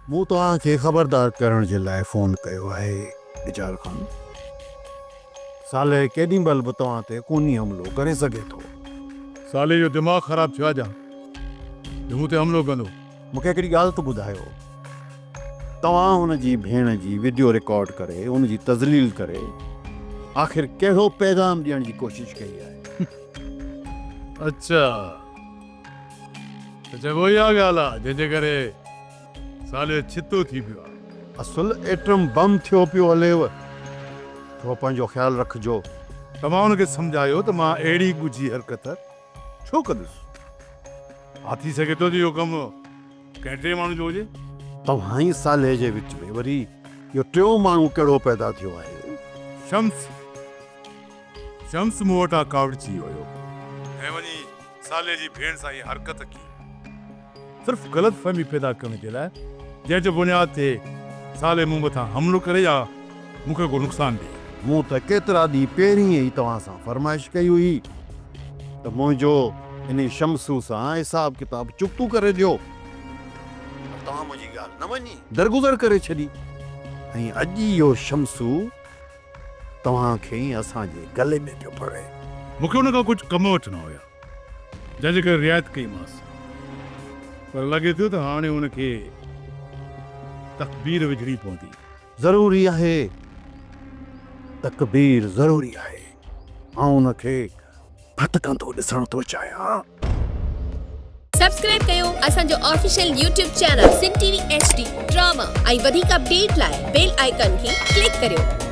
مون توهان کي خبردار ڪرڻ جي لاء فون ڪيو آهي بجار خان. صالح ڪيڏي مهل به توهان تي خوني حملو ڪري سگهي ٿو. صالح جو دماغ خراب ٿيو آهي ڇا جو مون تي حملو ڪندو. مون کي هڪڙي ڳالهه ته ٻڌايو. توهان هن جي ڀيڻ جي وڊيو رڪارڊ ڪري ان جي تذليل ڪري آخر ڪهڙو پيغام ڏيڻ جي ڪوشش ڪئي آهي؟ اڇا ته چئبو اها ڳالهه آهي جنهن جي ڪري صالح ڇتو ٿي پيو آهي. اصل ايٽم بم ٿيو پيو هليو. ٿورو پنهنجو خيال رکجو. توهان هن کي سمجهايو ته مان اهڙي ڳجهي حرڪت ڇو ڪندس؟ ها ٿي سگهي ٿو ته اهو ڪم ڪنهن ٽئين ماڻهو جو هجي. توهان ۽ صالح جي وچ ۾ وري اهو ٽيون ماڻهو ڪهڙو پيدا ٿيو آهي؟ شمس، شمس مون وٽان ڪاوڙجي ويو ۽ وڃي صالح جي ڀيڻ سان اها حرڪت ڪئي. صرف غلط فهمي پيدا ڪرڻ جي لاء، جنهن جي بنياد تي صالح مون مٿان حملو ڪري يا مون کي ڪو نقصان ڏئي. مون ته ڪيترا ڏينهن پهرين ئي توهان سان فرمائش ڪئي هئي ته منهنجو انهي شمسو سان حساب ڪتاب چڪتو ڪري ڏيو، پر توهان منهنجي ڳالهه نه مڃي، درگذر ڪري ڇڏي ۽ اڄ اهو شمسو توهان کي ۽ اسان جي گلي ۾ پيو پوي. مون کي ان کان ڪجهه ڪم وٺڻا هيا، جنهن جي ڪري رعايت ڪئي مانس، پر لڳي ٿو ته هاڻي ان کي تڪبير وجهڻي پوندي. ضروري آهي، تڪبير ضروري آهي. آئون ان کي ڦٿڪندو ڏسڻ ٿو چاهيان. سبسڪرائب ڪيو اسان جو official YouTube channel Sindh T V H D drama ۽ وڌيڪ اپڊيٽ لاء بيل آئيڪان کي ڪلڪ ڪريو.